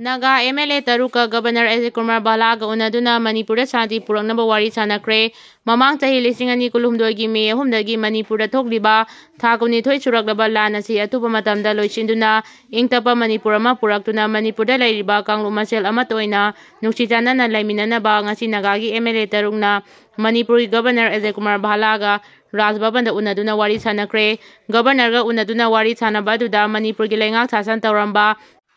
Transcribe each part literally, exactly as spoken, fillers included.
Naga M L A ꯇꯔꯨꯛꯀ governor Ajay Kumar ꯚꯥꯂꯥꯒ ꯎꯅꯗꯨꯅ ꯃꯅꯤꯄꯨꯔꯗ ꯁꯥꯟꯇꯤ ꯄꯨꯔꯛꯅꯕ ꯋꯥꯔꯤ ꯁꯥꯟꯅꯈ꯭ꯔꯦ꯫ ꯃꯃꯥꯡ ꯆꯍꯤ ꯂꯤꯁꯤꯡ ꯑꯅꯤ ꯀꯨꯟꯍꯨꯝꯗꯣꯏꯒꯤ ꯃꯦ ꯑꯍꯨꯝꯗꯒꯤ ꯃꯅꯤꯄꯨꯔꯗ ꯊꯣꯛꯂꯤꯕ ꯊꯥ ꯀꯨꯟꯅꯤꯊꯣꯏ ꯁꯨꯔꯛꯂꯕ ꯂꯥꯟ ꯑꯁꯤ ꯑꯊꯨꯕ ꯃꯇꯝꯗ ꯂꯣꯏꯁꯤꯟꯗꯨꯅ ꯏꯪ ꯇꯞꯄ ꯃꯅꯤꯄꯨꯔ ꯑꯃ ꯄꯨꯔꯛꯇꯨꯅ ꯃꯅꯤꯄꯨꯔꯗ ꯂꯩꯔꯤꯕ ꯀꯥꯡꯂꯨꯞ ꯃꯁꯦꯜ ꯑꯃꯠꯇ ꯑꯣꯏꯅ ꯅꯨꯡꯁꯤ ꯆꯥꯟꯅꯅ ꯂꯩꯃꯤꯟꯅꯅꯕ ꯉꯁꯤ ꯅꯥꯒꯥꯒꯤ ꯑꯦꯝ ꯑꯦꯜ ꯑꯦ ꯇꯔꯨꯛꯅ ꯃꯅꯤꯄꯨꯔꯒꯤ ꯒꯕꯔꯅꯔ ꯑꯖꯌ ꯀꯨꯃꯥꯔ ꯚꯥꯂꯥꯒ ꯔꯥꯖ ꯚꯕꯟꯗ ꯎꯅꯗꯨꯅ ꯋꯥꯔꯤ ꯁꯥꯟꯅꯈ꯭ꯔꯦ꯫ ꯒꯕꯔꯅꯔꯒ ꯎꯅꯗꯨꯅ ꯋꯥꯔꯤ ꯁꯥꯟꯅꯕ ꯑꯗꯨꯗ ꯃꯅꯤꯄꯨꯔꯒꯤ ꯂꯩꯉꯥꯛ ꯁꯥꯁꯟ ꯇꯧꯔꯝꯕ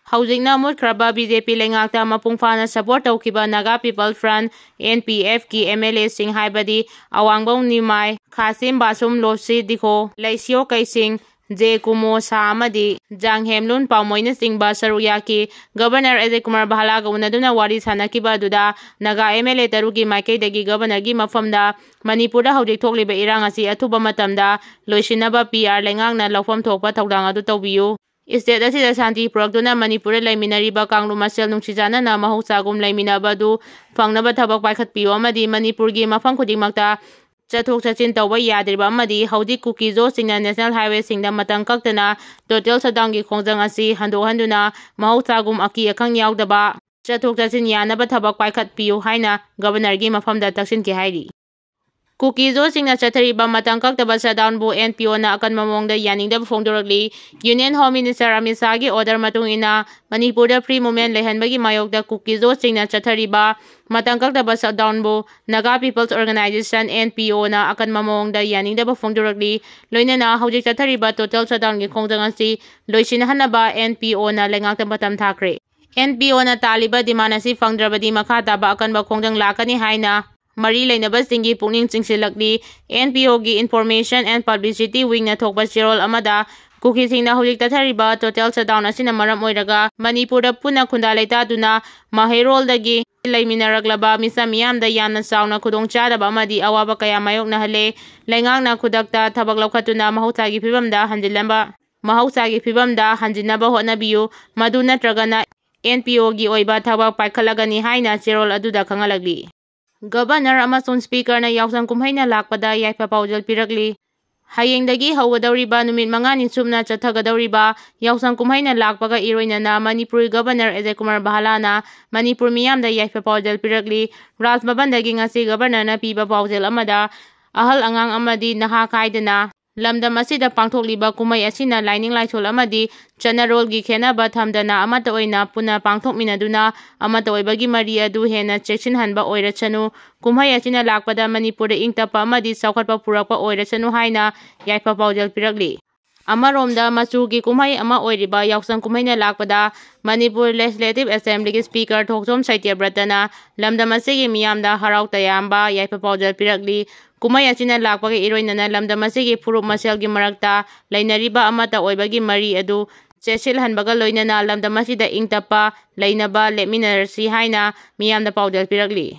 ꯍꯧꯖꯤꯛꯅ ꯃꯨꯠꯈ꯭ꯔꯕ ꯕꯤ ꯖꯦ ꯄꯤ ꯂꯩꯉꯥꯛꯇ ꯃꯄꯨꯡ ꯐꯥꯅ ꯁꯄꯣꯔꯠ ꯇꯧꯈꯤꯕ Naga people's front, N P ꯑꯦꯐꯀꯤ ꯑꯦꯝ ꯑꯦꯜ ꯑꯦꯁꯤꯡ ꯍꯥꯏꯕꯗꯤ ꯑꯋꯥꯡꯕꯧ ꯅꯤꯃꯥꯏ, ꯈꯥꯁꯤꯝ ꯕꯥꯁꯨꯝ, ꯂꯣꯁꯤ ꯗꯤꯈꯣ, ꯂꯩꯁꯤꯌꯣ ꯀꯩꯁꯤꯡ, ꯖꯦ ꯀꯨꯃꯣ ꯁꯥ ꯑꯃꯗꯤ ꯖꯥꯡꯍꯦꯝꯂꯨꯟ ꯄꯥꯎꯃꯣꯏꯅꯆꯤꯡꯕ ꯁꯔꯨꯛ ꯌꯥꯈꯤ꯫ ꯒꯕꯔꯅꯔ ꯑꯖꯌ ꯀꯨꯃꯥꯔ ꯚꯥꯂꯥꯒ ꯎꯅꯗꯨꯅ ꯋꯥꯔꯤ ꯁꯥꯟꯅꯈꯤꯕ ꯑꯗꯨꯗ ꯅꯥꯒꯥ ꯑꯦꯝ ꯑꯦꯜ ꯑꯦ ꯇꯔꯨꯛꯀꯤ ꯃꯥꯏꯀꯩꯗꯒꯤ ꯒꯕꯔꯅꯔꯒꯤ ꯃꯐꯝꯗ ꯃꯅꯤꯄꯨꯔꯗ ꯍꯧꯖꯤꯛ ꯊꯣꯛꯂꯤꯕ ꯏꯔꯥꯡ ꯑꯁꯤ ꯑꯊꯨꯕ ꯃꯇꯝꯗ ꯂꯣꯏꯁꯤꯟꯅꯕ ꯄꯤ ꯑꯥꯔ ꯂꯩꯉꯥꯛꯅ ꯂꯧꯐꯝ ꯊꯣꯛꯄ ꯊꯧꯗꯥꯡ ꯑꯗꯨ ꯇꯧꯕꯤꯌꯨ꯫ ꯁ꯭ꯇꯦꯠ ꯑꯁꯤꯗ ꯁꯥꯟꯇꯤ ꯄꯨꯔꯛꯇꯨꯅ ꯃꯅꯤꯄꯨꯔꯗ ꯂꯩꯃꯤꯟꯅꯔꯤꯕ ꯀꯥꯡꯂꯨꯞ ꯃꯁꯦꯜ ꯅꯨꯡꯁꯤ ꯆꯥꯟꯅꯅ ꯃꯍꯧꯁꯥꯒꯨꯝ ꯂꯩꯃꯤꯟꯅꯕ ꯑꯗꯨ ꯐꯪꯅꯕ ꯊꯕꯛ ꯄꯥꯏꯈꯠꯄꯤꯌꯨ ꯑꯃꯗꯤ ꯃꯅꯤꯄꯨꯔꯒꯤ ꯃꯐꯝ ꯈꯨꯗꯤꯡꯃꯛꯇ ꯆꯠꯊꯣꯛ ꯆꯠꯁꯤꯟ ꯇꯧꯕ ꯌꯥꯗ꯭ꯔꯤꯕ ꯑꯃꯗꯤ ꯍꯧꯖꯤꯛ ꯀꯨꯀꯤꯖꯣꯁꯤꯡꯅ ꯅꯦꯁꯅꯦꯜ ꯍꯥꯏꯋꯦꯁꯤꯡꯗ ꯃꯇꯝ ꯀꯛꯇꯅ ꯇꯣꯇꯦꯜ ꯁꯠꯗꯥꯎꯟꯒꯤ ꯈꯣꯡꯖꯪ ꯑꯁꯤ ꯍꯟꯗꯣꯛꯍꯟꯗꯨꯅ ꯃꯍꯧꯁꯥꯒꯨꯝ ꯑꯀꯤ ꯑꯈꯪ ꯌꯥꯎꯗꯕ ꯆꯠꯊꯣꯛ ꯆꯠꯁꯤꯟ ꯌꯥꯅꯕ ꯊꯕꯛ ꯄꯥꯏꯈꯠꯄꯤꯌꯨ ꯍꯥꯏꯅ ꯒꯕꯔꯅꯔꯒꯤ ꯃꯐꯝꯗ ꯇꯛꯁꯤꯟꯈꯤ ꯍꯥꯏꯔꯤ꯫ ꯀꯨꯀꯤꯖꯣꯁꯤꯡꯅ ꯆꯠꯊꯔꯤꯕ ꯃꯇꯝ ꯀꯛꯇꯕ ꯁꯠꯗꯥꯎꯟꯕꯨ ꯑꯦꯟ ꯄꯤ ꯑꯣꯅ ꯑꯀꯟꯕ ꯃꯑꯣꯡꯗ ꯌꯥꯅꯤꯡꯗꯕ ꯐꯣꯡꯗꯣꯔꯛꯂꯤ꯫ ꯌꯨꯅꯤꯌꯟ ꯍꯣꯝ ꯃꯤꯅꯤꯁꯇꯔ ꯑꯃꯤꯠ ꯁꯥꯍꯒꯤ ꯑꯣꯔꯗꯔ ꯃꯇꯨꯡ ꯏꯟꯅ ꯃꯅꯤꯄꯨꯔꯗ ꯐ꯭ꯔꯤ ꯃꯨꯚꯃꯦꯟ ꯂꯩꯍꯟꯕꯒꯤ ꯃꯥꯌꯣꯛꯇ ꯀꯨꯀꯤꯖꯣꯁꯤꯡꯅ ꯆꯠꯊꯔꯤꯕ ꯃꯇꯝ ꯀꯛꯇꯕ ꯁꯠꯗꯥꯎꯟꯕꯨ Naga people's organization, N P ꯑꯣꯅ ꯑꯀꯟꯕ ꯃꯑꯣꯡꯗ ꯌꯥꯅꯤꯡꯗꯕ ꯐꯣꯡꯗꯣꯔꯛꯂꯤ꯫ ꯂꯣꯏꯅꯅ ꯍꯧꯖꯤꯛ ꯆꯠꯊꯔꯤꯕ ꯇꯣꯇꯦꯜ ꯁꯠꯗꯥꯎꯟꯒꯤ ꯈꯣꯡꯖꯪ ꯑꯁꯤ ꯂꯣꯏꯁꯤꯟꯍꯟꯅꯕ ꯑꯦꯟ ꯄꯤ ꯑꯣꯅ ꯂꯩꯉꯥꯛꯇ ꯃꯇꯝ ꯊꯥꯈ꯭ꯔꯦ꯫ ꯑꯦꯟ ꯄꯤ ꯑꯣꯅ ꯇꯥꯜꯂꯤꯕ ꯗꯤꯃꯥꯟ ꯑꯁꯤ ꯐꯪꯗ꯭ꯔꯕꯗꯤ ꯃꯈꯥ ꯇꯥꯕ ꯑꯀꯟꯕ ꯈꯣꯡꯖꯪ ꯂꯥꯛꯀꯅꯤ ꯍꯥꯏꯅ ꯃꯔꯤ ꯂꯩꯅꯕꯁꯤꯡꯒꯤ ꯄꯨꯛꯅꯤꯡ ꯆꯤꯡꯁꯤꯜꯂꯛꯂꯤ꯫ ꯑꯦꯟ ꯄꯤ ꯑꯣꯒꯤ Information and Publicity Wingꯅ ꯊꯣꯛꯄ ꯆꯦꯔꯣꯜ ꯑꯃꯗ ꯀꯨꯀꯤꯁꯤꯡꯅ ꯍꯧꯖꯤꯛ ꯆꯠꯊꯔꯤꯕ ꯇꯣꯇꯦꯜ ꯁꯠꯗꯥꯎꯟ ꯑꯁꯤꯅ ꯃꯔꯝ ꯑꯣꯏꯔꯒ ꯃꯅꯤꯄꯨꯔꯗ ꯄꯨꯟꯅ ꯈꯨꯟꯗꯥ ꯂꯩꯇꯥꯗꯨꯅ ꯃꯍꯩꯔꯣꯜꯗꯒꯤ ꯂꯩꯃꯤꯟꯅꯔꯛꯂꯕ ꯃꯤꯆꯝ ꯃꯤꯌꯥꯝꯗ ꯌꯥꯝꯅ ꯆꯥꯎꯅ ꯈꯨꯗꯣꯡꯆꯥꯗꯕ ꯑꯃꯗꯤ ꯑꯋꯥꯕ ꯀꯌꯥ ꯃꯥꯌꯣꯛꯅꯍꯜꯂꯦ꯫ ꯂꯩꯉꯥꯛꯅ ꯈꯨꯗꯛꯇ ꯊꯕꯛ ꯂꯧꯈꯠꯇꯨꯅ ꯃꯍꯧꯁꯥꯒꯤ ꯐꯤꯕꯝꯗ ꯍꯟꯖꯤꯜꯂꯝꯕ ꯃꯍꯧꯁꯥꯒꯤ ꯐꯤꯕꯝꯗ ꯍꯟꯖꯤꯟꯅꯕ ꯍꯣꯠꯅꯕꯤꯌꯨ, ꯃꯗꯨ ꯅꯠꯇ꯭ꯔꯒꯅ ꯑꯦꯟ ꯄꯤ ꯑꯣꯒꯤ ꯑꯣꯏꯕ ꯊꯕꯛ ꯄꯥꯏꯈꯠꯂꯒꯅꯤ ꯍꯥꯏꯅ ꯆꯦꯔꯣꯜ ꯑꯗꯨꯗ ꯈꯪꯍꯜꯂꯛꯂꯤ꯫ ꯒꯕꯔꯅꯔ ꯑꯃꯁꯨꯡ ꯁ꯭ꯄꯤꯀꯔꯅ ꯌꯥꯎꯁꯪ ꯀꯨꯝꯍꯩꯅ ꯂꯥꯛꯄꯗ ꯌꯥꯏꯐ ꯄꯥꯎꯖꯦꯜ ꯄꯤꯔꯛꯂꯤ꯫ ꯍꯌꯦꯡꯗꯒꯤ ꯍꯧꯒꯗꯧꯔꯤꯕ ꯅꯨꯃꯤꯠ ꯃꯉꯥꯅꯤ ꯆꯨꯞꯅ ꯆꯠꯊꯒꯗꯧꯔꯤꯕ ꯌꯥꯎꯁꯪ ꯀꯨꯝꯍꯩꯅ ꯂꯥꯛꯄꯒ ꯏꯔꯣꯏꯅꯅ ꯃꯅꯤꯄꯨꯔꯒꯤ ꯒꯕꯔꯅꯔ ꯑꯦꯖꯦ ꯀꯨꯃꯥꯔ ꯕꯍꯥꯂꯥꯅ ꯃꯅꯤꯄꯨꯔ ꯃꯤꯌꯥꯝꯗ ꯌꯥꯏꯐ ꯄꯥꯎꯖꯦꯜ ꯄꯤꯔꯛꯂꯤ꯫ ꯔꯥꯖ ꯚꯕꯟꯗꯒꯤ ꯉꯁꯤ ꯒꯕꯔꯅꯔꯅ ꯄꯤꯕ ꯄꯥꯎꯖꯦꯜ ꯑꯃꯗ, ꯑꯍꯜ ꯑꯉꯥꯡ ꯑꯃꯗꯤ ꯅꯍꯥ ꯈꯥꯏꯗꯅ ꯂꯝꯗꯝ ꯑꯁꯤꯗ ꯄꯥꯡꯊꯣꯛꯂꯤꯕ ꯀꯨꯝꯍꯩ ꯑꯁꯤꯅ ꯂꯥꯏꯅꯤꯡ ꯂꯥꯏꯁꯣꯜ ꯑꯃꯗꯤ ꯆꯠꯅꯔꯣꯜꯒꯤ ꯈꯦꯠꯅꯕ ꯊꯝꯗꯅ ꯑꯃꯠꯇ ꯑꯣꯏꯅ ꯄꯨꯟꯅ ꯄꯥꯡꯊꯣꯛꯃꯤꯟꯅꯗꯨꯅ ꯑꯃꯠꯇ ꯑꯣꯏꯕꯒꯤ ꯃꯔꯤ ꯑꯗꯨ ꯍꯦꯟꯅ ꯆꯦꯠꯁꯤꯟꯍꯟꯕ ꯑꯣꯏꯔꯁꯅꯨ꯫ ꯀꯨꯝꯍꯩ ꯑꯁꯤꯅ ꯂꯥꯛꯄꯗ ꯃꯅꯤꯄꯨꯔꯗ ꯏꯪ ꯇꯞꯄ ꯑꯃꯗꯤ ꯆꯥꯎꯈꯠꯄ ꯄꯨꯔꯛꯄ ꯑꯣꯏꯔꯁꯅꯨ ꯍꯥꯏꯅ ꯌꯥꯏꯐ ꯄꯥꯎꯖꯦꯜ ꯄꯤꯔꯛꯂꯤ꯫ ꯑꯃꯔꯣꯝꯗ, ꯃꯆꯨꯒꯤ ꯀꯨꯝꯍꯩ ꯑꯃ ꯑꯣꯏꯔꯤꯕ ꯌꯥꯎꯁꯪ ꯀꯨꯝꯍꯩꯅ ꯂꯥꯛꯄꯗ ꯃꯅꯤꯄꯨꯔ ꯂꯦꯖꯤꯁꯂꯦꯇꯤꯚ ꯑꯦꯁꯦꯝꯕ꯭ꯂꯤꯒꯤ ꯁ꯭ꯄꯤꯀꯔ ꯊꯣꯛꯆꯣꯝ ꯁꯇ꯭ꯌꯕ꯭ꯔꯇꯅ ꯂꯝꯗꯝ ꯑꯁꯤꯒꯤ ꯃꯤꯌꯥꯝꯗ ꯍꯔꯥꯎ ꯇꯌꯥꯝꯕ ꯌꯥꯏꯐ ꯄꯥꯎꯖꯦꯜ ꯄꯤꯔꯛꯂꯤ꯫ ꯀꯨꯝꯍꯩ ꯑꯁꯤꯅ ꯂꯥꯛꯄꯒ ꯏꯔꯣꯏꯅꯅ ꯂꯝꯗꯝ ꯑꯁꯤꯒꯤ ꯐꯨꯔꯨꯞ ꯃꯁꯦꯜꯒꯤ ꯃꯔꯛꯇ ꯂꯩꯅꯔꯤꯕ ꯑꯃꯠꯇ ꯑꯣꯏꯕꯒꯤ ꯃꯔꯤ ꯑꯗꯨ ꯆꯦꯠꯁꯤꯜꯍꯟꯕꯒ ꯂꯣꯏꯅꯅ ꯂꯝꯗꯝ ꯑꯁꯤꯗ ꯏꯪ ꯇꯞꯄ ꯂꯩꯅꯕ ꯂꯦꯞꯃꯤꯟꯅꯔꯁꯤ ꯍꯥꯏꯅ ꯃꯤꯌꯥꯝꯗ ꯄꯥꯎꯖꯦꯜ ꯄꯤꯔꯛꯂꯤ꯫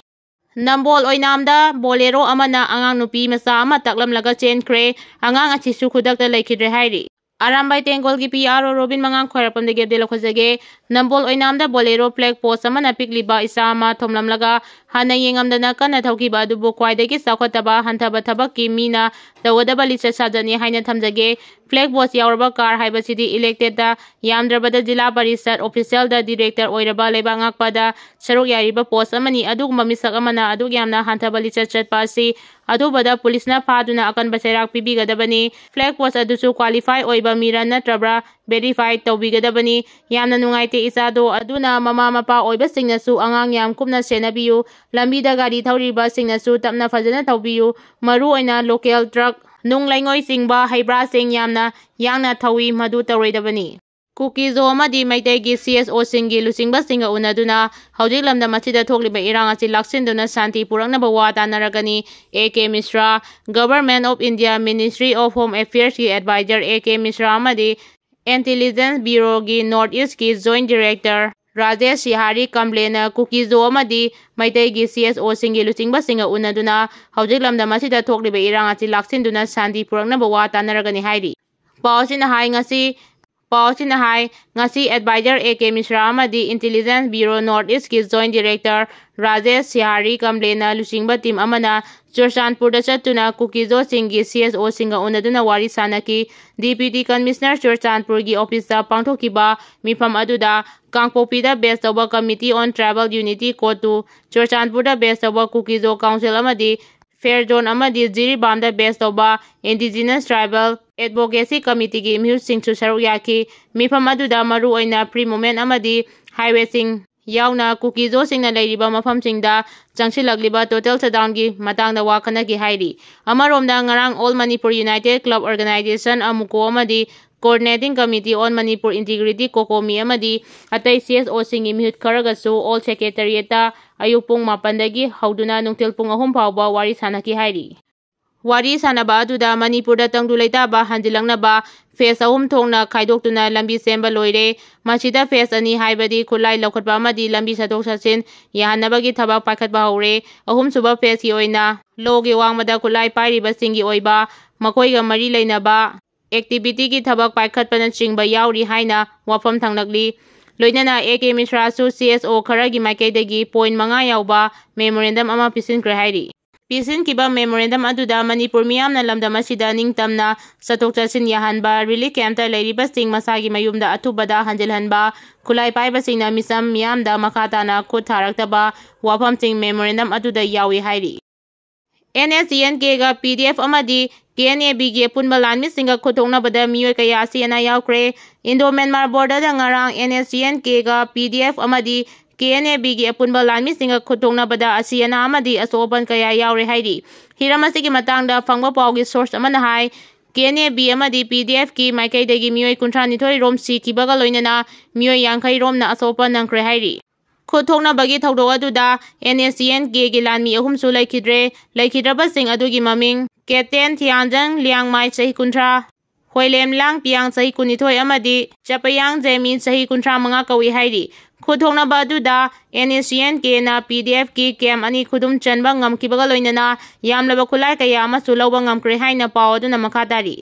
ꯅꯝꯕꯣꯜ ꯑꯣꯏꯅꯥꯝꯗ ꯕꯣꯂꯦꯔꯣ ꯑꯃꯅ ꯑꯉꯥꯡ ꯅꯨꯄꯤ ꯃꯆꯥ ꯑꯃ ꯇꯛꯂꯝꯂꯒ ꯆꯦꯟꯈ꯭ꯔꯦ꯫ ꯑꯉꯥꯡ ꯑꯁꯤꯁꯨ ꯈꯨꯗꯛꯇ ꯂꯩꯈꯤꯗ꯭ꯔꯦ ꯍꯥꯏꯔꯤ꯫ ꯑꯔꯥꯝꯕꯥꯏ ꯇꯦꯡꯒꯣꯜꯒꯤ ꯄꯤ ꯑꯥꯔ ꯑꯣ ꯔꯣꯕꯤꯟ ꯃꯉꯥꯡ ꯈ꯭ꯋꯥꯏꯔꯥꯛꯄꯝꯗꯒꯤ ꯑꯞꯗꯦꯠ ꯂꯧꯈꯠꯆꯒꯦ꯫ ꯅꯝꯕꯣꯜ ꯑꯣꯏꯅꯥꯝꯗ ꯕꯣꯂꯦꯔꯣ ꯐ꯭ꯂꯦꯛ ꯄꯣꯁ ꯑꯃꯅ ꯄꯤꯛꯂꯤꯕ ꯏꯆꯥ ꯑꯃ ꯊꯣꯝꯂꯝꯂꯒ ꯍꯥꯟꯅ ꯌꯦꯡꯉꯝꯗꯅ ꯀꯟꯅ ꯊꯧꯈꯤꯕ ꯑꯗꯨꯕꯨ ꯈ꯭ꯋꯥꯏꯗꯒꯤ ꯆꯥꯎꯈꯠꯇꯕ ꯍꯟꯊꯕ ꯊꯕꯛꯀꯤ ꯃꯤꯅ ꯇꯧꯒꯗꯕ ꯂꯤꯆꯠ ꯁꯥꯖꯠꯅꯤ ꯍꯥꯏꯅ ꯊꯝꯖꯒꯦ꯫ ꯐ꯭ꯂꯦꯛ ꯄꯣꯁ ꯌꯥꯎꯔꯕ ꯀꯥꯔ ꯍꯥꯏꯕꯁꯤꯗꯤ ꯏꯂꯦꯛꯇꯦꯠꯇ ꯌꯥꯝꯗ꯭ꯔꯕꯗ ꯖꯤꯂꯥ ꯄꯔꯤꯁꯠ ꯑꯣꯐꯤꯁꯤꯌꯦꯜꯗ ꯗꯤꯔꯦꯛꯇꯔ ꯑꯣꯏꯔꯕ ꯂꯩꯕꯥꯛ ꯉꯥꯛꯄꯗ ꯁꯔꯨꯛ ꯌꯥꯔꯤꯕ ꯄꯣꯁ ꯑꯃꯅꯤ꯫ ꯑꯗꯨꯒꯨꯝꯕ ꯃꯤꯁꯛ ꯑꯃꯅ ꯑꯗꯨꯛ ꯌꯥꯝꯅ ꯍꯟꯊꯕ ꯂꯤꯆꯠ ꯆꯠꯄ ꯑꯁꯤ ꯑꯊꯨꯕꯗ ꯄꯨꯂꯤꯁꯅ ꯐꯥꯗꯨꯅ ꯑꯀꯟꯕ ꯆꯩꯔꯥꯛ ꯄꯤꯕꯤꯒꯗꯕꯅꯤ꯫ ꯐ꯭ꯂꯦꯛ ꯄꯣꯁ ꯑꯗꯨꯁꯨ ꯀ꯭ꯋꯥꯂꯤꯐꯥꯏ ꯑꯣꯏꯕ ꯃꯤꯔ ꯅꯠꯇ꯭ꯔꯕ꯭ꯔꯥ ꯚꯦꯔꯤꯐꯥꯏ ꯇꯧꯕꯤꯒꯗꯕꯅꯤ꯫ ꯌꯥꯝꯅ ꯅꯨꯡꯉꯥꯏꯇꯦ ꯏꯆꯥꯗꯣ꯫ ꯑꯗꯨꯅ ꯃꯃꯥ ꯃꯄꯥ ꯑꯣꯏꯕꯁꯤꯡꯅꯁꯨ ꯑꯉꯥꯡ ꯌꯥꯝ ꯀꯨꯞꯅ ꯁꯦꯟꯅꯕꯤꯌꯨ꯫ ꯂꯝꯕꯤꯗ ꯒꯥꯔꯤ ꯊꯧꯔꯤꯕꯁꯤꯡꯅꯁꯨ ꯇꯞꯅ ꯐꯖꯅ ꯊꯧꯕꯤꯌꯨ꯫ ꯃꯔꯨꯑꯣꯏꯅ ꯂꯣꯀꯦꯜ ꯇ꯭ꯔꯛ, ꯅꯨꯡ ꯂꯩꯉꯣꯏ ꯆꯤꯡꯕ ꯍꯩꯕ꯭ꯔꯥꯁꯤꯡ ꯌꯥꯝꯅ ꯌꯥꯡꯅ ꯊꯧꯏ, ꯃꯗꯨ ꯇꯧꯔꯣꯏꯗꯕꯅꯤ꯫ ꯀꯨꯀꯤꯖꯣ ꯑꯃꯗꯤ ꯃꯩꯇꯩꯒꯤ ꯁꯤ ꯑꯦꯁ ꯑꯣꯁꯤꯡꯒꯤ ꯂꯨꯆꯤꯡꯕꯁꯤꯡꯒ ꯎꯅꯗꯨꯅ ꯍꯧꯖꯤꯛ ꯂꯝꯗꯝ ꯑꯁꯤꯗ ꯊꯣꯛꯂꯤꯕ ꯏꯔꯥꯡ ꯑꯁꯤ ꯂꯥꯛꯁꯤꯟꯗꯨꯅ ꯁꯥꯟꯇꯤ ꯄꯨꯔꯛꯅꯕ ꯋꯥ ꯇꯥꯟꯅꯔꯒꯅꯤ꯫ A K Mishra, Government of India, Ministry of Home Affairs ꯀꯤ ꯑꯦꯗꯚꯥꯏꯖꯔ ꯑꯦ ꯀꯦ ꯃꯤꯁ꯭ꯔꯥ ꯑꯃꯗꯤ ꯏꯟꯇꯦꯂꯤꯖꯦꯟꯁ ꯕ꯭ꯌꯨꯔꯣꯒꯤ ꯅꯣꯔꯠ ꯏꯁꯀꯤ ꯖꯣꯏꯟꯠ ꯗꯤꯔꯦꯛꯇꯔ ꯔꯥꯖꯦꯁ ꯁꯤꯍꯥꯔꯤ ꯀꯝꯕ꯭ꯂꯦꯅ ꯀꯨꯀꯤꯖꯣ ꯑꯃꯗꯤ ꯃꯩꯇꯩꯒꯤ ꯁꯤ ꯑꯦꯁ ꯑꯣꯁꯤꯡꯒꯤ ꯂꯨꯆꯤꯡꯕꯁꯤꯡꯒ ꯎꯅꯗꯨꯅ ꯍꯧꯖꯤꯛ ꯂꯝꯗꯝ ꯑꯁꯤꯗ ꯊꯣꯛꯂꯤꯕ ꯏꯔꯥꯡ ꯑꯁꯤ ꯂꯥꯛꯁꯤꯟꯗꯨꯅ ꯁꯥꯟꯇꯤ ꯄꯨꯔꯛꯅꯕ ꯋꯥ ꯇꯥꯟꯅꯔꯒꯅꯤ ꯍꯥꯏꯔꯤ꯫ ꯄꯥꯎ ꯑꯁꯤꯅ ꯍꯥꯏ, ꯉꯁꯤ ꯄꯥꯎ ꯑꯁꯤꯅ ꯍꯥꯏ, ꯉꯁꯤ advisor A K ꯃꯤꯁ꯭ꯔꯥ ꯑꯃꯗꯤ Intelligence Bureau North East ꯀꯤ Joint Director ꯔꯥꯖꯦꯁ ꯁꯤꯍꯥꯔꯤ ꯀꯝꯕ꯭ꯂꯦꯅ ꯂꯨꯆꯤꯡꯕ team ꯑꯃꯅ ꯆꯨꯔꯆꯥꯟꯄꯨꯔꯗ ꯆꯠꯇꯨꯅ ꯀꯨꯀꯤꯖꯣꯁꯤꯡꯒꯤ C S O ꯁꯤꯡꯒ ꯎꯅꯗꯨꯅ ꯋꯥꯔꯤ ꯁꯥꯅꯈꯤ꯫ Deputy Commissioner ꯆꯨꯔꯆꯥꯟꯄꯨꯔꯒꯤ office ꯇ ꯄꯥꯡꯊꯣꯛꯈꯤꯕ ꯃꯤꯐꯝ ꯑꯗꯨꯗ ꯀꯥꯡꯄꯣꯛꯄꯤꯗ base ꯇꯧꯕ Committee on Tribal Unity ꯀꯣꯇꯨ, ꯆꯨꯔꯆꯥꯟꯄꯨꯔꯗ base ꯇꯧꯕ ꯀꯨꯀꯤꯖꯣ council ꯑꯃꯗꯤ ꯐꯦꯌꯔ ꯖꯣꯟ ꯑꯃꯗꯤ ꯖꯤꯔꯤꯕꯥꯝꯗ base ꯇꯧꯕ Indigenous Tribal Advocacy Committee ꯒꯤ ꯃꯤꯍꯨꯠꯁꯤꯡꯁꯨ ꯁꯔꯨꯛ ꯌꯥꯈꯤ꯫ ꯃꯤꯐꯝ ꯑꯗꯨꯗ ꯃꯔꯨꯑꯣꯏꯅ free movement ꯑꯃꯗꯤ highway ꯁꯤꯡ ꯌꯥꯎꯅ ꯀꯨꯀꯤꯖꯣꯁꯤꯡꯅ ꯂꯩꯔꯤꯕ ꯃꯐꯝꯁꯤꯡꯗ ꯆꯪꯁꯤꯜꯂꯛꯂꯤꯕ total shutdown ꯒꯤ ꯃꯇꯥꯡꯗ ꯋꯥ ꯈꯟꯅꯈꯤ ꯍꯥꯏꯔꯤ꯫ ꯑꯃꯔꯣꯝꯗ, ꯉꯔꯥꯡ All Manipur United Club Organisation, ꯑꯃꯨꯀꯣ, ꯑꯃꯗꯤ Coordinating Committee on Manipur Integrity, ꯀꯣꯀꯣꯃꯤ, ꯑꯃꯗꯤ ꯑꯇꯩ C S O ꯁꯤꯡꯒꯤ ꯃꯤꯍꯨꯠ ꯈꯔꯒꯁꯨ All Secretariat ꯇ ꯑꯌꯨꯛ ꯄꯨꯡ ꯃꯥꯄꯟꯗꯒꯤ ꯍꯧꯗꯨꯅ ꯅꯨꯡꯊꯤꯜ ꯄꯨꯡ ꯑꯍꯨꯝ ꯐꯥꯎꯕ ꯋꯥꯔꯤ ꯁꯥꯅꯈꯤ ꯍꯥꯏꯔꯤ꯫ ꯋꯥꯔꯤ ꯁꯥꯅꯕ ꯑꯗꯨꯗ ꯃꯅꯤꯄꯨꯔꯗ ꯇꯪꯗꯨ ꯂꯩꯇꯥꯕ ꯍꯟꯖꯤꯜꯂꯛꯅꯕ phase ꯑꯍꯨꯝ ꯊꯣꯛꯅ ꯈꯥꯏꯗꯣꯛꯇꯨꯅ ꯂꯝꯕꯤ ꯁꯦꯝꯕ ꯂꯣꯏꯔꯦ꯫ ꯃꯁꯤꯗ phase ꯑꯅꯤ, ꯍꯥꯏꯕꯗꯤ ꯈꯨꯠꯂꯥꯏ ꯂꯧꯈꯠꯄ ꯑꯃꯗꯤ ꯂꯝꯕꯤ ꯆꯠꯊꯣꯛ ꯆꯠꯁꯤꯟ ꯌꯥꯍꯟꯅꯕꯒꯤ ꯊꯕꯛ ꯄꯥꯏꯈꯠꯄ ꯍꯧꯔꯦ꯫ ꯑꯍꯨꯝꯁꯨꯕ phase ꯀꯤ ꯑꯣꯏꯅ ꯂꯣꯒꯤ ꯋꯥꯡꯃꯗ ꯈꯨꯠꯂꯥꯏ ꯄꯥꯏꯔꯤꯕꯁꯤꯡꯒꯤ ꯑꯣꯏꯕ ꯃꯈꯣꯏꯒ ꯃꯔꯤ ꯂꯩꯅꯕ activity ꯒꯤ ꯊꯕꯛ ꯄꯥꯏꯈꯠꯄꯅꯆꯤꯡꯕ ꯌꯥꯎꯔꯤ ꯍꯥꯏꯅ ꯋꯥꯐꯝ ꯊꯝꯂꯛꯂꯤ꯫ ꯂꯣꯏꯅꯅ A K ꯃꯤꯁ꯭ꯔꯥꯁꯨ C S O ꯈꯔꯒꯤ ꯃꯥꯏꯀꯩꯗꯒꯤ point ꯃꯉꯥ ꯌꯥꯎꯕ memorandum ꯑꯃ ꯄꯤꯁꯤꯟꯈ꯭ꯔꯦ ꯍꯥꯏꯔꯤ꯫ ꯄꯤꯁꯤꯟꯈꯤꯕ memorandum ꯑꯗꯨꯗ ꯃꯅꯤꯄꯨꯔ ꯃꯤꯌꯥꯝꯅ ꯂꯝꯗꯝ ꯑꯁꯤꯗ ꯅꯤꯡꯇꯝꯅ ꯆꯠꯊꯣꯛ ꯆꯠꯁꯤꯟ ꯌꯥꯍꯟꯕ, relief camp ꯇ ꯂꯩꯔꯤꯕꯁꯤꯡ ꯃꯁꯥꯒꯤ ꯃꯌꯨꯝꯗ ꯑꯊꯨꯕꯗ ꯍꯟꯖꯤꯜꯍꯟꯕ, ꯈꯨꯠꯂꯥꯏ ꯄꯥꯏꯕꯁꯤꯡꯅ ꯃꯤꯆꯝ ꯃꯤꯌꯥꯝꯗ ꯃꯈꯥ ꯇꯥꯅ ꯈꯨꯠ ꯊꯥꯔꯛꯇꯕ ꯋꯥꯐꯝꯁꯤꯡ memorandum ꯑꯗꯨꯗ ꯌꯥꯎꯏ ꯍꯥꯏꯔꯤ꯫ N S C N K ꯒ P D F ꯑꯃꯗꯤ K N A B ꯒꯤ ꯑꯄꯨꯟꯕ ꯂꯥꯟꯃꯤꯁꯤꯡꯒ ꯈꯨꯠꯊꯣꯛꯅꯕꯗ ꯃꯤꯑꯣꯏ ꯀꯌꯥ ꯑꯁꯤ ꯑꯅꯥ ꯌꯥꯎꯈ꯭ꯔꯦ꯫ Indo Myanmar border ꯗ ꯉꯔꯥꯡ N S C N K ꯒ P D F ꯑꯃꯗꯤ K N A B ꯒꯤ ꯑꯄꯨꯟꯕ ꯂꯥꯟꯃꯤꯁꯤꯡꯒ ꯈꯨꯠꯊꯣꯛꯅꯕꯗ ꯑꯁꯤ ꯑꯅꯥ ꯑꯃꯗꯤ ꯑꯁꯣꯛ ꯑꯄꯟ ꯀꯌꯥ ꯌꯥꯎꯔꯦ ꯍꯥꯏꯔꯤ꯫ ꯍꯤꯔꯝ ꯑꯁꯤꯒꯤ ꯃꯇꯥꯡꯗ ꯐꯪꯕ ꯄꯥꯎꯒꯤ source ꯑꯃꯅ ꯍꯥꯏ, K N A B ꯑꯃꯗꯤ P D F ꯀꯤ ꯃꯥꯏꯀꯩꯗꯒꯤ ꯃꯤꯑꯣꯏ ꯀꯨꯟꯊ꯭ꯔꯥ ꯅꯤꯊꯣꯏ ꯔꯣꯝ ꯁꯤꯈꯤꯕꯒ ꯂꯣꯏꯅꯅ ꯃꯤꯑꯣꯏ ꯌꯥꯡꯈꯩ ꯔꯣꯝꯅ ꯑꯁꯣꯛ ꯑꯄꯟ ꯅꯪꯈ꯭ꯔꯦ ꯍꯥꯏꯔꯤ꯫ ꯈꯨꯠ ꯊꯣꯛꯅꯕꯒꯤ ꯊꯧꯗꯣꯛ ꯑꯗꯨꯗ N S C N K ꯒꯤ ꯂꯥꯟꯃꯤ ꯑꯍꯨꯝꯁꯨ ꯂꯩꯈꯤꯗ꯭ꯔꯦ꯫ ꯂꯩꯈꯤꯗ꯭ꯔꯕꯁꯤꯡ ꯑꯗꯨꯒꯤ ꯃꯃꯤꯡ Captain Thianjang Liangmai, ꯆꯍꯤ ꯀꯨꯟꯊ꯭ꯔꯥ, Hoilemlang Piang, ꯆꯍꯤ ꯀꯨꯟꯅꯤꯊꯣꯏ, ꯑꯃꯗꯤ Chapayang Jemi, ꯆꯍꯤ ꯀꯨꯟꯊ꯭ꯔꯥ ꯃꯉꯥ ꯀꯧꯏ ꯍꯥꯏꯔꯤ꯫ ꯈꯨꯠ ꯊꯣꯛꯅꯕ ꯑꯗꯨꯗ N S C N K ꯅ P D F ꯀꯤ camp ꯑꯅꯤ ꯈꯨꯗꯨꯝ ꯆꯟꯕ ꯉꯝꯈꯤꯕꯒ ꯂꯣꯏꯅꯅ ꯌꯥꯝꯂꯕ ꯈꯨꯠꯂꯥꯏ ꯀꯌꯥ ꯑꯃꯁꯨ ꯂꯧꯕ ꯉꯝꯈ꯭ꯔꯦ ꯍꯥꯏꯅ ꯄꯥꯎ ꯑꯗꯨꯅ ꯃꯈꯥ ꯇꯥꯔꯤ꯫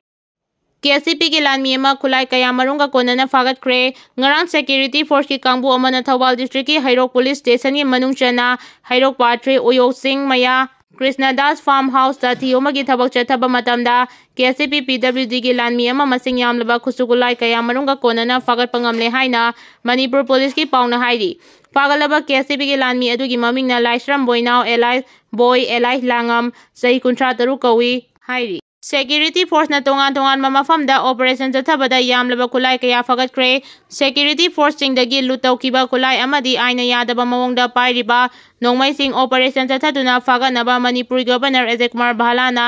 ꯀꯦ ꯑꯦꯁ ꯁꯤ ꯄꯤꯒꯤ ꯂꯥꯟꯃꯤ ꯑꯃ ꯈꯨꯠꯂꯥꯏ ꯀꯌꯥ ꯃꯔꯨꯝꯒ ꯀꯣꯟꯅꯅ ꯐꯥꯒꯠꯈ꯭ꯔꯦ꯫ ꯉꯔꯥꯡ ꯁꯦꯀ꯭ꯌꯨꯔꯤꯇꯤ ꯐꯣꯔꯁꯀꯤ ꯀꯥꯡꯕꯨ ꯑꯃꯅ ꯊꯧꯕꯥꯜ ꯗꯤꯁꯇ꯭ꯔꯤꯛꯀꯤ ꯍꯩꯔꯣꯛ ꯄꯨꯂꯤꯁ ꯁ꯭ꯇꯦꯁꯟꯒꯤ ꯃꯅꯨꯡ ꯆꯟꯅ ꯍꯩꯔꯣꯛ ꯄꯥꯠ ꯊ꯭ꯔꯤ, ꯎꯌꯣꯛ ꯆꯤꯡ ꯃꯌꯥ, ꯀ꯭ꯔꯤꯁꯅꯗꯥꯁ ꯐꯥꯔꯝ ꯍꯥꯎꯁꯇ ꯊꯤꯍꯨꯝꯕꯒꯤ ꯊꯕꯛ ꯆꯠꯊꯕ ꯃꯇꯝꯗ ꯀꯦ ꯑꯦꯁ ꯁꯤ ꯄꯤ ꯄꯤ ꯗꯕ꯭ꯂꯤꯎ ꯗꯤꯒꯤ ꯂꯥꯟꯃꯤ ꯑꯃ ꯃꯁꯤꯡ ꯌꯥꯝꯂꯕ ꯈꯨꯠꯁꯨ ꯈꯨꯠꯂꯥꯏ ꯀꯌꯥ ꯃꯔꯨꯝꯒ ꯀꯣꯟꯅꯅ ꯐꯥꯒꯠꯄ ꯉꯝꯂꯦ ꯍꯥꯏꯅ ꯃꯅꯤꯄꯨꯔ ꯄꯨꯂꯤꯁꯀꯤ ꯄꯥꯎꯅ ꯍꯥꯏꯔꯤ꯫ ꯐꯥꯒꯠꯂꯕ ꯀꯦ ꯑꯦꯁ ꯁꯤ ꯄꯤꯒꯤ ꯂꯥꯟꯃꯤ ꯑꯗꯨꯒꯤ ꯃꯃꯤꯡꯅ ꯂꯥꯏꯁ꯭ꯔꯝ ꯕꯣꯏꯅꯥꯎ ꯑꯦꯂꯥꯏꯁ ꯕꯣꯏ ꯑꯦꯂꯥꯏꯁ ꯂꯥꯡꯉꯝ, ꯆꯍꯤ ꯀꯨꯟꯊ꯭ꯔꯥ ꯇꯔꯨꯛ ꯀꯧꯏ ꯍꯥꯏꯔꯤ꯫ ꯁꯦꯀ꯭ꯌꯨꯔꯤꯇꯤ ꯐꯣꯔꯁꯅ ꯇꯣꯉꯥꯟ ꯇꯣꯉꯥꯟꯕ ꯃꯐꯝꯗ ꯑꯣꯄꯔꯦꯁꯟ ꯆꯠꯊꯕꯗ ꯌꯥꯝꯂꯕ ꯈꯨꯠꯂꯥꯏ ꯀꯌꯥ ꯐꯥꯒꯠꯈ꯭ꯔꯦ꯫ ꯁꯦꯀ꯭ꯌꯨꯔꯤꯇꯤ ꯐꯣꯔꯁꯁꯤꯡꯗꯒꯤ ꯂꯨꯠ ꯇꯧꯈꯤꯕ ꯈꯨꯠꯂꯥꯏ ꯑꯃꯗꯤ ꯑꯥꯏꯟꯅ ꯌꯥꯗꯕ ꯃꯑꯣꯡꯗ ꯄꯥꯏꯔꯤꯕ ꯅꯣꯡꯃꯩꯁꯤꯡ ꯑꯣꯄꯔꯦꯁꯟ ꯆꯠꯊꯗꯨꯅ ꯐꯥꯒꯠꯅꯕ ꯃꯅꯤꯄꯨꯔꯒꯤ ꯒꯕꯔꯅꯔ ꯑꯖꯌ ꯀꯨꯃꯥꯔ ꯚꯥꯂꯥꯅ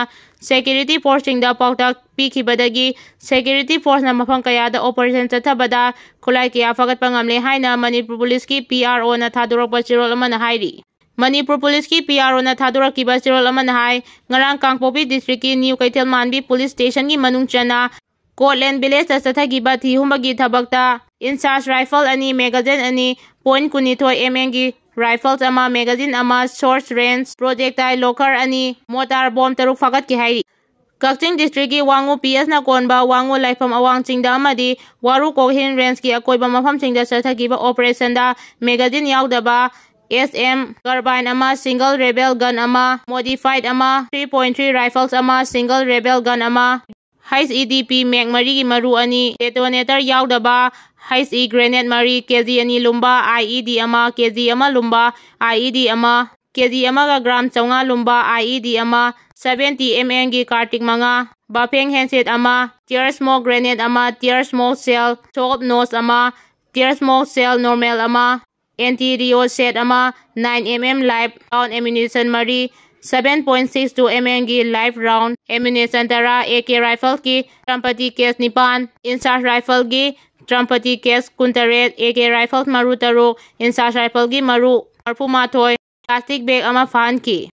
ꯁꯦꯀ꯭ꯌꯨꯔꯤꯇꯤ ꯐꯣꯔꯁꯁꯤꯡꯗ ꯄꯥꯎꯇꯥꯛ ꯄꯤꯈꯤꯕꯗꯒꯤ ꯁꯦꯀ꯭ꯌꯨꯔꯤꯇꯤ ꯐꯣꯔꯁꯅ ꯃꯐꯝ ꯀꯌꯥꯗ ꯑꯣꯄꯔꯦꯁꯟ ꯆꯠꯊꯕꯗ ꯈꯨꯠꯂꯥꯏ ꯀꯌꯥ ꯐꯥꯒꯠꯄ ꯉꯝꯂꯦ ꯍꯥꯏꯅ ꯃꯅꯤꯄꯨꯔ ꯄꯨꯂꯤꯁꯀꯤ ꯄꯤ ꯑꯥꯔ ꯑꯣꯅ ꯊꯥꯗꯣꯔꯛꯄ ꯆꯦꯔꯣꯜ ꯑꯃꯅ ꯍꯥꯏꯔꯤ꯫ ꯃꯅꯤꯄꯨꯔ ꯄꯨꯂꯤꯁꯀꯤ ꯄꯤ ꯑꯥꯔ ꯑꯣꯅ ꯊꯥꯗꯣꯔꯛꯈꯤꯕ ꯆꯦꯔꯣꯜ ꯑꯃꯅ ꯍꯥꯏ, ꯉꯔꯥꯡ ꯀꯥꯡꯄꯣꯛꯄꯤ ꯗꯤꯁꯇ꯭ꯔꯤꯛꯀꯤ ꯅ꯭ꯌꯨ ꯀꯩꯊꯦꯜ ꯃꯥꯟꯕꯤ ꯄꯨꯂꯤꯁ ꯁ꯭ꯇꯦꯁꯟꯒꯤ ꯃꯅꯨꯡ ꯆꯟꯅ ꯀꯣꯠꯂꯦꯟ ꯚꯤꯂꯦꯖꯇ ꯆꯠꯊꯈꯤꯕ ꯊꯤꯍꯨꯝꯕꯒꯤ ꯊꯕꯛꯇ ꯏꯟꯆꯥꯔꯖ ꯔꯥꯏꯐꯜ ꯑꯅꯤ, ꯃꯦꯒꯥꯖꯤꯟ ꯑꯅꯤ, ꯄꯣꯏꯟ ꯀꯨꯟꯅꯤꯊꯣꯏ ꯑꯦꯝ ꯑꯦꯝꯒꯤ ꯔꯥꯏꯐꯜꯁ ꯑꯃ, ꯃꯦꯒꯥꯖꯤꯟ ꯑꯃ, ꯁꯣꯔꯠ ꯔꯦꯟꯖ ꯄ꯭ꯔꯣꯖꯦꯛꯇꯥꯏꯜ ꯂꯣꯀꯔ ꯑꯅꯤ, ꯃꯣꯇꯥꯔ ꯕꯣꯝ ꯇꯔꯨꯛ ꯐꯥꯒꯠꯈꯤ ꯍꯥꯏꯔꯤ꯫ ꯀꯛꯆꯤꯡ ꯗꯤꯁꯇ꯭ꯔꯤꯛꯀꯤ ꯋꯥꯉꯨ ꯄꯤ ꯑꯦꯁꯅ ꯀꯣꯟꯕ ꯋꯥꯉꯨ ꯂꯥꯏꯐꯝ ꯑꯋꯥꯡ ꯆꯤꯡꯗ ꯑꯃꯗꯤ ꯋꯥꯔꯨ ꯀꯣꯛꯍꯤꯟ ꯔꯦꯟꯖꯀꯤ ꯑꯀꯣꯏꯕ ꯃꯐꯝꯁꯤꯡꯗ ꯆꯠꯊꯈꯤꯕ ꯑꯣꯄꯔꯦꯁꯟꯗ ꯃꯦꯒꯥꯖꯤꯟ ꯌꯥꯎꯗꯕ ꯑꯦꯁ ꯑꯦꯝ ꯀꯥꯔꯕꯥꯏꯟ ꯑꯃ, ꯁꯤꯡꯒꯜ ꯔꯦꯕꯦꯜ ꯒꯟ ꯑꯃ, ꯃꯣꯗꯤꯐꯥꯏꯗ ꯑꯃ, ꯊ꯭ꯔꯤ ꯄꯣꯏꯟ ꯊ꯭ꯔꯤ ꯔꯥꯏꯐꯜꯁ ꯑꯃ, ꯁꯤꯡꯒꯜ ꯔꯦꯕꯦꯜ ꯒꯟ ꯑꯃ, ꯍꯩꯆ ꯏ ꯗꯤ ꯄꯤ ꯃꯦꯛ ꯃꯔꯤꯒꯤ ꯃꯔꯨ ꯑꯅꯤ, ꯗꯦꯇꯣꯅꯦꯇꯔ ꯌꯥꯎꯗꯕ ꯍꯩꯆ ꯏ ꯒ꯭ꯔꯦꯅꯦꯗ ꯃꯔꯤ, ꯀꯦ ꯖꯤ ꯑꯅꯤ ꯂꯨꯝꯕ ꯑꯥꯏ ꯏ ꯗꯤ ꯑꯃ, ꯀꯦ ꯖꯤ ꯑꯃ ꯂꯨꯝꯕ ꯑꯥꯏ ꯏ ꯗꯤ ꯑꯃ, ꯀꯦ ꯖꯤ ꯑꯃꯒ ꯒ꯭ꯔꯥꯝ ꯆꯥꯝꯃꯉꯥ ꯂꯨꯝꯕ ꯑꯥꯏ ꯏ ꯗꯤ ꯑꯃ, ꯁꯚꯦꯟꯇꯤ ꯑꯦꯝ ꯑꯦꯝꯒꯤ ꯀꯥꯔꯇꯤꯛ ꯃꯉꯥ, ꯕꯥꯐꯦꯡ ꯍꯦꯟꯁꯦꯠ ꯑꯃ, ꯇꯤꯌꯔ ꯁ꯭ꯃꯣꯛ ꯒ꯭ꯔꯦꯅꯦꯗ ꯑꯃ, tear smoke shell, soft nose ꯑꯃ, ꯇꯤꯌꯔ ꯁ꯭ꯃꯣꯛ ꯁꯦꯜ ꯅꯣꯔꯃꯦꯜ ꯑꯃ, ꯑꯦꯟꯇꯤ ꯔꯤꯑꯣ ꯁꯦꯠ ꯑꯃ, nine M M live round ammunition ꯃꯔꯤ, seven point six two M ꯑꯦꯝꯒꯤ ꯂꯥꯏꯐ ꯔꯥꯎꯟ ꯑꯦꯃꯨꯅꯤꯁꯟ ꯇꯔꯥ, ꯑꯦ ꯀꯦ ꯔꯥꯏꯐꯜꯁꯀꯤ ꯇ꯭ꯔꯝꯄꯇꯤ case ꯅꯤꯄꯥꯟ, ꯏꯟꯆꯥꯔꯖ ꯔꯥꯏꯐꯜꯒꯤ ꯇ꯭ꯔꯝꯄꯇꯤ ꯀꯦꯁ ꯀꯨꯟꯇꯔꯦꯠ, ꯑꯦ ꯀꯦ ꯔꯥꯏꯐꯜꯁ ꯃꯔꯨ ꯇꯔꯨꯛ, ꯏꯟꯆꯥꯔꯖ ꯔꯥꯏꯐꯜꯒꯤ ꯃꯔꯨ ꯃꯔꯤꯐꯨ ꯃꯥꯊꯣꯏ, ꯄ꯭ꯂꯥꯁꯇꯤꯛ ꯕꯦꯒ ꯑꯃ ꯐꯥꯍꯟꯈꯤ꯫